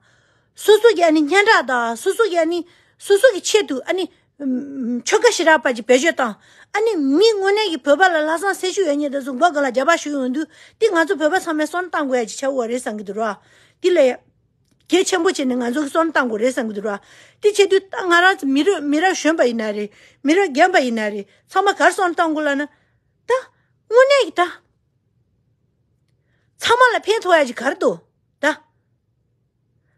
སོ་སོ་གི་ཨ་ནི་སྙན་གྲགས་དང་། སོ་སོ་གི་ཨ་ནི་སོ་སོ་གི་ཆེད་དུ་ཨ་ནི་ཨམ། ཆོལ་ཁ་ཞེ་དྲག་པ་ཅིག་བེད་སྤྱོད་བཏང་། ཨ་ནི་མི་དངོས་གནས་ཀྱི་བོད་པ་ལ་ལྷག་བསམ་སེམས་ཤུགས་ཡོད་མཁན་དེ་ཚོ་མགོ་སྒང་ལ་རྒྱབ་ཕྱོགས་ཡོང་དུས། དེ་ང་ཚོ་བོད་པ་ཚང་མས་བསམ་བཏང་དགོས་ཡ་ཅིག་ཆགས་ཡོད་རེད་བསམ་གྱི་འདུག་ར། དེ་ལས་གལ་ཆེན་པོ་བྱས་ནས་ང་ཚོ་གིས་བསམ་བཏང་དགོས་རེད་བསམ་གྱི་འདུག་ར། དེ་བྱེད་དུས་ད་ང་རང་ཚོ་མི་རབས་མི་རབས་གཞོན་པ་ཡིན་ན་རེད། མི་རབས་རྒན་པ་ཡིན་ན་རེད། ཚང་མ་ག་རེ་བསམ་བཏང་དགོས་ལབ་ན། ད་དངོས་གནས་ཀྱི་ད། ཚང་མ་ལ་ཕན་ཐོགས་ཡ་ཅིག་ག་རེ་འདུག་ད།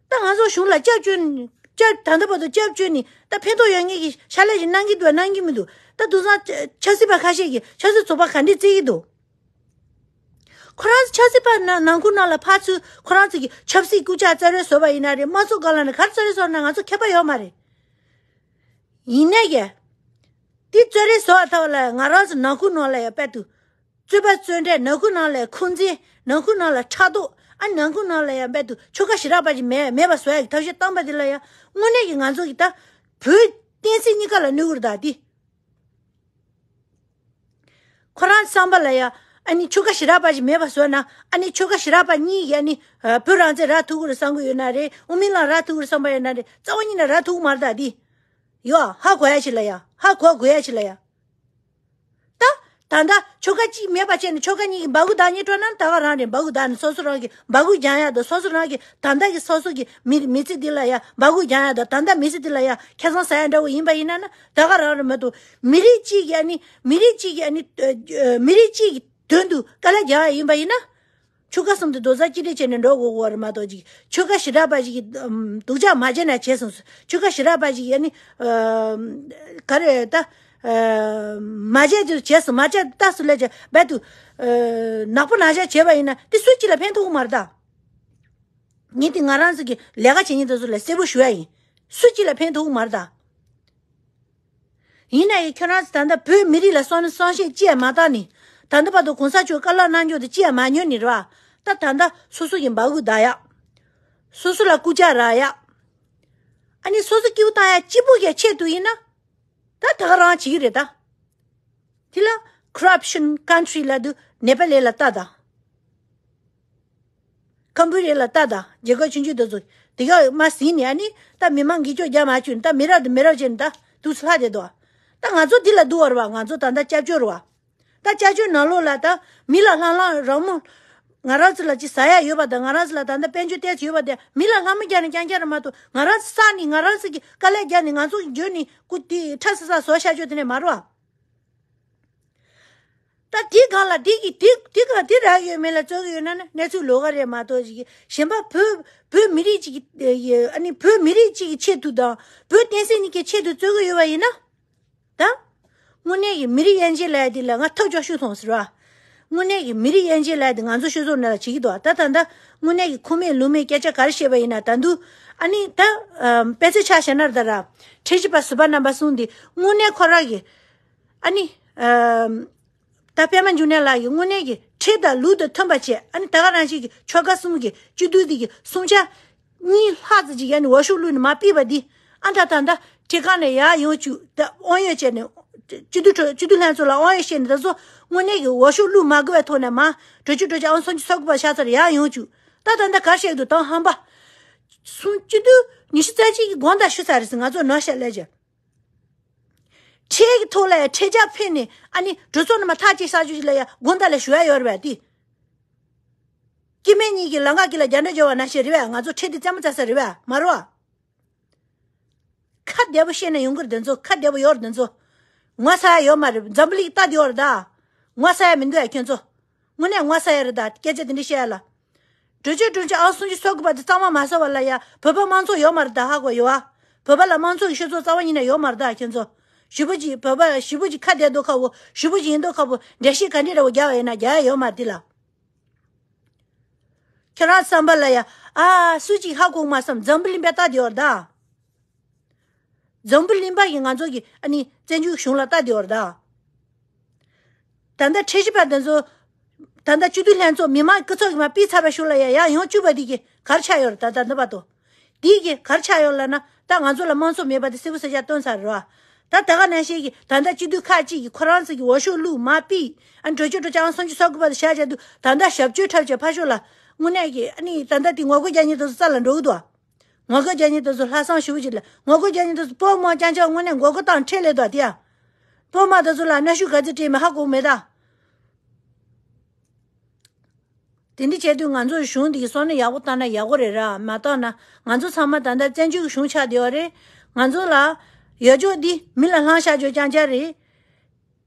ད་ང་ཚོ་གཞུང་ལ་སྐྱབས་བཅོལ་ནས་སྐྱབས། ད་ལྟ་བར་དུ་སྐྱབས་བཅོལ་ནས་ད་ཕན་ཐོགས་ཡོད་མཁན་གྱི་ཕྱག་ལས་ཅིག་གནང་གི་འདུག་གནང་གི་མི་འདུག་ད་དེང་སང་ཆབ་སྲིད་པ་ཁ་ཤས་ཀྱིས་ཆབ་སྲིད་ཚོགས་པ་ག་འདྲས་བརྩི་གི་འདུག་ཁོ་རང་ཚོ་ཆབ་སྲིད་པ་ནང་ནང་ཁུལ་ནང་ལ་ཕར་ཚུར་ཁོ་རང་ཚོ་གི་ཆབ་སྲིད་རྐུབ་ཀྱག་རྩ་རོལ་བཟོས་པ་ཡིན་ན་རེད། དམངས་གཙོ་སྒང་ལ་ནི་ག་རེ་རྩ་རོལ་བཟོས་ན་ང་ཚོ་ཁྱད་པར་ཡོད་མ་རེད། ཡིན་ནའི་གི་དེ་རྩ་རོལ་བཟོ་བ་ཐག་ལ་ང་རང་ཚོ་ནང་ཁུལ་ནང་ལ་ཡང་དཔེ་དུ། རྩོད་པ་རྩོད་འབྲས་ནང་ཁུལ་ནང་ལ་ཡང་འཁོན་འཛིན། ནང་ཁུལ་ནང་ལ་ཕྲག་དོག་ཨ། ནང་ཁུལ་ནང་ལ་ཡང་དཔེ་དུ་ཆོལ་ཁ་ཞེ་དྲག་པ་ཅིག་མེད་མེད་པ་བཟོ་ཡ་གི་ཐབས་ཤེས་བཏང་པ་དེ་ལ་ཡང་དངོས་གནས་ཀྱི་ང་ཚོ་གི་ད་བོད་བསྟན་སྲིད་གཉིས་ཀ་ལ་གནོད་གི་རེད་ད་དེ། ཁོ་རང་བསམ་པ་ལ་ཡ། ཨ་ནི་ཆོལ་ཁ་ཞེ་དྲག་པ་ཞིག་མེད་པ་བཟོས་ན། ཨ་ནི་ཆོལ་ཁ་ཞེ་དྲག་པ་གཉིས་ཀྱིས་ཨ་ནི་ཨ། བོད་རང་བཙན་རག་ཐུབ་ཀྱི་རེད་བསམ་གྱི་ཡོད་ན་རེད། དབུ་མའི་ལམ་རག་ཐུབ་ཀྱི་རེད་བསམ་པ་ཡོད་ན་རེད། རྩ་བ་ཉིད་ནས་རག་ཐུབ་ཀྱི་མ་རེད་ད་འདི། ཡོ། ཧ་གོ་ཡ་ཞིག་ལ་ཡ། ཧ་གོ་དགོས་ཡ་ཞིག་ལ་ཡ། ད། ད་ལྟ་ཆོལ་ཁ་གཅིག་མེད་པ་བྱས་ནས་ཆོལ་ཁ་གཉིས་ཀྱིས་འབག་གུ་བདག་ཉེས་སྤྲོད་ན་ད་ག་རང་རེད། འབག་གུ་བདག་ནས་སོ་སོ་རང་གི་འབག་གུ་རྒྱག་ཡ་དང་། སོ་སོ་རང་གི་ད་ལྟ་གི་སོ་སོ་གི་མི་མི་ཚེ་འདི་ལ་ཡ་འབག་གུ་རྒྱག་ཡ་དང་། ད་ལྟ་མི་ཚེ་འདི་ལ་ཡ་ཁེ་བཟང་ཟ་ཡ་འདྲ་བོ་ཡིན་པ་ཡིན་ན་ན་ད་ག་རང་རེད་མ་གཏོགས། མི་རིགས་གཅིག་གི་ཨ་ནི། མི་རིགས་གཅིག་གི་ཨ་ནི། ཨ། མི་རིགས་གཅིག་གི་དོན་དུ་དཀའ་ལས་རྒྱག་ཡ་ཡིན་པ་ཡིན་ན། ཆོལ་ཁ་གསུམ་དེ་རྡོག་རྩ་གཅིག་སྒྲིལ་བྱས་ནས་འགྲོ་དགོས་ཀྱི་རེད་མ་གཏོགས་ཅིག་ཆོལ་ཁ་ཞེ་དྲག་པ་ཞིག་གིས་ཨམ། སྡུག་ཅག་མ་བྱས་ན་བྱས་སོང་། ཆོལ་ཁ་ཞེ་དྲག་པ་ཞིག་ཡ་ནི། ཨ། ག་རེ་ད། ཨ། མ་བྱས་ཀྱི་བྱས་སོང་། མ་བྱས་ད་སུ་ལས་བྱས་རྦད་དུ། ཨ། ནག་པོ་ནག་ཆ་བྱས་པ་ཡིན་ན་དེ་སུ་གཅིག་ལ་ཕན་ཐོགས་ཀྱི་མ་རེད་ད། ངས་དེ་ང་རང་ཚོ་གི་ལས་ཀ་བྱེད་མཁན་དེ་ཚོ་ལ་གསལ་པོ་ཞུ་ཡ་ཡིན། སུ་གཅིག་ལ་ཕན་ཐོགས་ཀྱི་མ་རེད་ད། ཡིན་ན་ཡང་ཁྱོད་རང་ཚོ་ད་ལྟ་བོད་མི་རིགས་ལ་བསམ་བསམ་ཤེས་ཅི་ཡང་མ་བཏང་ནི། ད་ལྟ་བར་དུ་གོང་ས་མཆོག་བཀའ་སློབ་གནང་རྒྱུ་དེ་ཅི་ཡང་མ་ཉོན་ནི་རེད་བ། ད་ད་ལྟ་སོ་སོ་གི་འབག་གུ་བདག་ཡག་སོ་སོ་ལ་རྐུབ་ཀྱག་རག་ཡག་ཨ་ནི་སོ་སོ་སྐྱིད་པོ་བཏང་ཡག་གཅིག་པུ་གི་ཆེད་དུ་ཡིན་ན། ད་ད་ག་རང་བྱེད་ཀྱི་རེད་ད། དེ་ལ་corruption country ལབ་དུས་ནེ་པ་ལི་ལ་ལྟ་དང་། ཀམ་བུ་ཌི་ཡ་ལ་ལྟ་དང་། རྒྱལ་ཁབ་ཆུང་ཆུང་དེ་ཚོ་དེ་ག་མ་ཟིན་ནས་ཨ་ནི་ད་མི་མང་གིས་སྐྱོ་རྒྱག་མ་བཅུག་ནས་ད་མི་རབས་དང་མི་རབས་བྱས་ནས་ད་དུས་ཚོད་ལྷག་བསྡད་འདུག་ད་ང་ཚོ་འདི་ལ་སྡུག་པ་རེད་བ། ང་ཚོ་ད་ལྟ་སྐྱབས་བཅོལ་རེད་བ། ད་སྐྱབས་བཅོལ་ནང་ལོགས་ལ་ད་མི་ལ་ལྷང་ལྷང་རང་མོ། ང་རང་ཚོ་ལ་ཅིག་ཟ་ཡ་ཡོད་པ་དང་། ང་རང་ཚོ་ལ་ད་ལྟ་དཔལ་འབྱོར་ཏོག་ཙམ་ཡོད་པ་དེ་མི་ལ་ལྷང་མོ་རྒྱག་ནས་རྐྱང་རྐྱང་རེད་མ་གཏོགས། ང་རང་ཚོ་བསགས་ནས་ང་རང་ཚོ་གི་དཀའ་ལས་རྒྱག་ནས་ང་ཚོ་གི་འཇོན་ནས་སྐུ་དེ་ཁྲ་ས་ས་བཟོ་བཞག་རྒྱུ་དེ་ནས་མ་རེད་བ། ད་དེ་སྒང་ལ་དེ་གི་དེ་དེ་ག་དེ་རག་ཡོད་མེད་ལ་རྩོད་གི་ཡོད་ན་ནི་གནས་ཚུལ་ལོགས་ཀ་རེད་མ་གཏོགས་ཅིག་གཞན་པ་བོད་བོད་མི་རིགས་གཅིག་གི་ཨ་ནི་བོད་མི་རིགས་གཅིག་གི་ཆེད་དུ་དང་བོད་བསྟན་སྲིད་གཉིས་ཀའི་ཆེད་དུ་རྩོད་གི་ཡོད་པ་ཡིན་ན། ད། དངོས་གནས་ཀྱི་མི་རིགས་དབྱེ་འབྱེད་ལབ་ཡ་དེ་ལ་ང་ཐབས་སྐྱོ་ཤོས་མཐོང་ཟེར་བ། དངོས་གནས་ཀྱི་མི་རིགས་དབྱེ་འབྱེད་ལབ་ཡ་དེ་ང་ཚོ་ཤོད་ཚོད་ནང་ལ་བྱེད་ཀྱི་འདུག་ད་ད་ལྟ་དངོས་གནས་ཀྱི་ཁུངས་མེད་ལུང་མེད་སྐད་ཆ་ག་རེ་བཤད་པ་ཡིན་ན། ད་དུང་ཨ་ནི་ད་ཨ་དཔེ་ཆ་ཆ་བཞག་ན་ད་ར་ཁྲིད་བྱེད་པ་ཟུར་པ་རྣམ་པ་གསུམ་དེ་དངོས་གནས་ཁོ་རང་གི་ཨ་ནི་ཨ་ད་པད་མ་འབྱུང་གནས་ལགས་ཀྱིས་དངོས་གནས་ཀྱི་ཁྲིད་དང་ལུགས་དང་མཐུན་པ་བྱས། ཨ་ནི་ད་ག་རང་བཞིན་གྱི་ཆོལ་ཁ་གསུམ་གྱི་སྤྱི་འཐུས་དེ་གི་གསུམ་ཆ་གཉིས་ལྷག་ཙམ་ཅིག་ཡ་ནི་འོས་ཤོག་བླུགས་ནས་མར་ཕུད་པ་འདི། ཨ་ད་ད་ད་ཁྲིད་ཁང་ནས་ཡར་ཡོང་བཅུག་ད་དབང་ཡོད་བྱས་ནས་སྤྱི་འཐུས་ཁྲོད་སྤྱི་འཐུས་ལྷན་ཚོགས་ལ་དབང་ཡོད་བཤད་ནས། ད་ཚོ་དངོས་གནས་ཀྱི་འོས་ཤོག་བླུགས་མ་དགོས་པའི་ཐོག་ནས་མར་གྲོས་ཆོད་གྲོས་ཆོད་ཨང་སུམ་ཅུ་སོ་དགུ་པ་ཤར་ཚར་ཡར་ཡོང་བཅུག་ད་ད་ད་ག་བཤད་འདུག་ད་ཧམ་པ། སུམ་སྤྱི་འཐུས་ཉི་ཤུ་རྩ་གཅིག་གི་དགོངས་དག་ཞུ་ཚར་རེད་ཟེར། ང་ཚོ་ནོར་ཤ་ལས་ཀྱི། ཁྲལ་གྱི་ཐོག་ལ་ཡང་ཁྲལ་རྒྱག་ཕེབས་ནས་ཨ་ནི་གྲོས་ཚོགས་ནང་མར་ཐག་བཅད་བཞག་རྒྱུ་ཞིག་ལ་ཡང་དགོངས་དག་ལ་ཞུ་ཡ་ཡོད་རེད་པ་དེ། སྐྱེ་དམན་གཉིས་ཀྱིས་ལམ་ཁ་དཀྱིལ་ལ་རྒྱ་འདྲ་སྦྱོར་བ་ནང་བཞིན་རེད་པས། ང་ཚོ་ཁྲལ་དེ་རྩེད་མོ་རྩེ་ས་རེད་པས། མ་རེད་པ། ཁ་བདེ་པོ་བཤད་ན་ཡོང་གི་རེད་དེ་ཚོ། ཁ་བདེ་པོ་ཡོད་རེད་དེ་ཚོ། ངོ་ཚ་ཡ་ཡོད་མ་རེད། འཛམ་བུ་གླིང་ལྟ་བདེ་པོ་རེད་ད། ངོ་ཚ་ཡ་མི་འདུག་ཨ་ཁྱོད་ཚོ། དངོས་གནས་ངོ་ཚ་ཡ་རེད་ད། སྐད་ཆ་དེ་འདྲ་བཤད་ཡ་ལ། གྲོས་ཆོད་གྲོས་ཆོད་ཨང་སུམ་ཅུ་སོ་དགུ་པ་དེ་གཙང་མ་མ་བཟོ་བ་ལ་ཡ་བོད་པ་དམངས་གཙོ་ཡོད་མ་རེད་ད། ཧ་གོ་ཡོད་ཨ། བོད་པ་ལ་དམངས་གཙོ་གི་ཤོད་ཚོད་རྩ་བ་ཉིད་ནས་ཡོད་མ་རེད་ད་ཁྱོད་ཚོ། ཞེ་པོ་ཅིག་བོད་པ་ཞེ་པོ་ཅིག་ཁ་བདེ་མདོག་ཁ་པོ། ཞེ་པོ་ཅིག་ཡིན་མདོག་ཁ་པོ། འགྲེལ་བཤད་ག་འདྲས་འདྲ་བོ་རྒྱག་པ་ཡིན་ན་རྒྱག་ཡ་ཡོད་མ་རེད་དེ་ལ། ཁྱོད་རང་བསམ་པ་ལ་ཡ། ཨ་སུ་གཅིག་ཧ་གོ་མ་བསམ། འཛམ་བུ་གླིང་པས་ལྟ་བདེ་པོ་རེད་ད། འཛམ་བུ་གླིང་པ་གིས་ང་ཚོ་གི་ཨ་ནི་བཙན་བྱོལ་གཞུང་ལ་ལྟ་བདེ་པོ་རེད་ད། ད་ལྟ་ཁྲལ་བཞེས་པ་དེ་ཚོ། ད་ལྟ་སྤྱི་འཐུས་ལྷན་ཚོགས་མི་མང་སྐུ་ཚབ་ཀྱིས་མར་ཕུད་ཚར་བའི་གཞུག་ལ་ཡ་ཡར་ཡོང་བཅུག་པ་དེ་གིས་ག་རེ་ཆགས་ཡོད་རེད། ད་ད་ལྟ་བར་དུ། དེ་གི་གར་ཆགས་ཡོད་ལབ་ན། ད་ང་ཚོ་ལ་དམངས་གཙོ་མེད་པ་དེ་གསལ་པོ་གསལ་རྐྱང་སྟོན་ཚར་རེད་བ། ད་ད་ག་ནང་བཞིན་གྱི་ད་ལྟ་སྤྱི་འཐུས་ཁག་ཅིག་གིས་ཁོ་རང་ཚོ་གི་འོས་ཤོག་བླུགས་མ་ཕུད། ཨ་ནི་གྲོས་ཆོད་གྲོས་ཆོད་ཨང་སུམ་ཅུ་སོ་དགུ་པ་དེ་བཞག་བྱས་འདུག་ད་ལྟ་ཞབས་བཅོལ་འཁྲབ་བྱས་ཕར་ཕྱོགས་ལ། དངོས་གནས་ཀྱི་ཨ་ནི་ད་ལྟ་དེ་ངོ་རྒོལ་རྒྱག་མཁན་དེ་ཚོ་རྩ་ལ་འགྲོ་གི་འདུག་ངོ་རྒོལ་རྒྱག་མཁན་དེ་ཚོ་ལྷག་བསམ་ཞེ་པོ་ཅིག་ལ། ངོ་རྒོལ་རྒྱག་མཁན་དེ་ཚོ་བོད་དམག་རྐྱང་རྐྱང་དངོས་གནས་མགོ་སྐོར་བཏང་ཁྲིད་སླེབས་འདུག་དེ་ཡང་། བོད་དམག་དེ་ཚོ་ལ་གནོན་ཤུགས་ག་ཚོད་སྤྲད་མིན་ཧ་གོ་མེད་ད། དེ་འདྲ་བྱས་དུས་ང་ཚོ་གཞུང་འདི་གི་སོང་ནས་ཡག་པོ་བཏང་ན་ཡག་པོ་རེད་ར། མ་བཏང་ན་ང་ཚོ་ཚང་མ་ད་ལྟ་བཙན་བྱོལ་གྱི་གཞུང་ཆགས་བསྡད་ཡོད་རེད། ང་ཚོ་ལ་ཡོད་ཆོག་འདི་མི་ལ་བླངས་བཞག་ཆོག་རྐྱང་རྐྱང་རེད།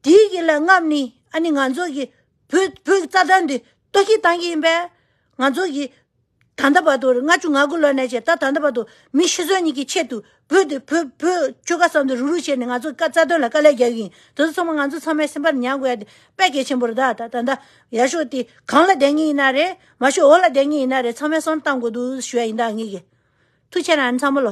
དེའི་གི་ལ་རྔམ་ནི་ཨ་ནི་ང་ཚོ་གི་བོད་བོད་རྩ་དོན་འདི་གཏོར་བཤིག་བཏང་གི་ཡིན་པས། ང་ཚོ་གི་ད་ལྟ་བར་དུ་ལྔ་བཅུ་ང་དགུ་ལོ་ནས་བྱས་ད་ད་ལྟ་བར་དུ་མི་ཤི་གསོན་གཉིས་ཀྱི་ཆེད་དུ་བོད་དེ་བོད་བོད་ཆོལ་ཁ་གསུམ་དུ་རུག་རུག་བྱས་ནས་ང་ཚོ་ཀ་རྩ་དོན་ལ་དཀའ་ལས་རྒྱག་གི་ཡིན། དེ་ཚོ་ཚང་མ་ང་ཚོ་ཚང་མས་སེམས་པར་ཉར་དགོས་ཡ་དེ་དཔེ་གལ་ཆེན་པོ་རེད། ད་ད་ད་ད་ཡར་ཤོག་དེ་གང་ལ་བསྡད་ངེས་ཡིན་ན་རེད། མར་ཤོག་འོག་ལ་བསྡད་ངེས་ཡིན་ན་རེད། ཚང་མས་བསམ་བཏང་དགོས་འདུག་ཞུ་ཡ་ཡིན། ད་ངེད་ཀྱི་ཐུགས་ཆེ་རང་ཚང་མ་ལོ།